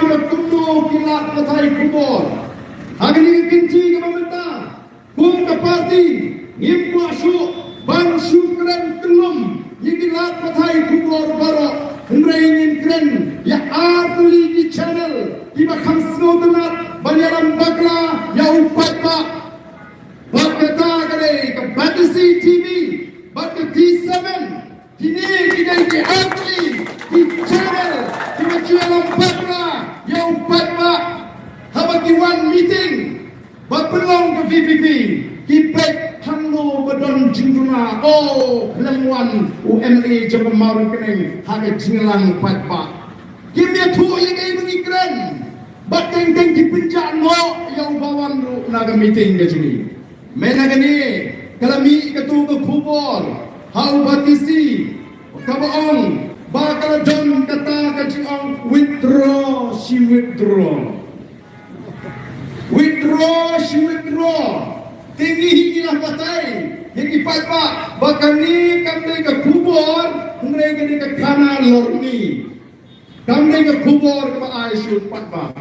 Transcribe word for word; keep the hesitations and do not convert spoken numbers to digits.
Kumno ki lad pathai khubor? Ha kane ka kynti kaba mynta, kum ka party, ngim kwah shuh ban shu kren kyllum ïa ki lad pathai khubor baroh, hynrei ngin kren ïa artylli ki channel kiba kham sngewtynnat ban ïalam bakla ïa u paidbah. Bad kata ka dei ka Batesi T V bad ka T seven. Kine ki dei ki artylli ki channel kiba shu ïalam bakla ïa u paidbah. Haba ki wan meeting ba pynlong ka V P P, ki peit hangno ba don jingduna, o, khlem wan u M L A jong ka Mawryngkneng ha ka jingïalang paidbah. Kim ïathuh ïa kaei ba ngi kren. Bad teng teng ki pynjah noh ïa u ba wan ruh na ka meeting ka jong ngi. Mynta kane ka la mih katu ka khubor ha u Batesi, kaba ong ba ka la don kata ka jingong withdraw, she withdraw. Withdraw, she withdraw. Te ngi hi ngi la batai ïa ki paidbah ba kane kam dei ka khubor, hynrei ka dei ka khana lorni. Kam dei ka khubor kaba ai sha u paidbah.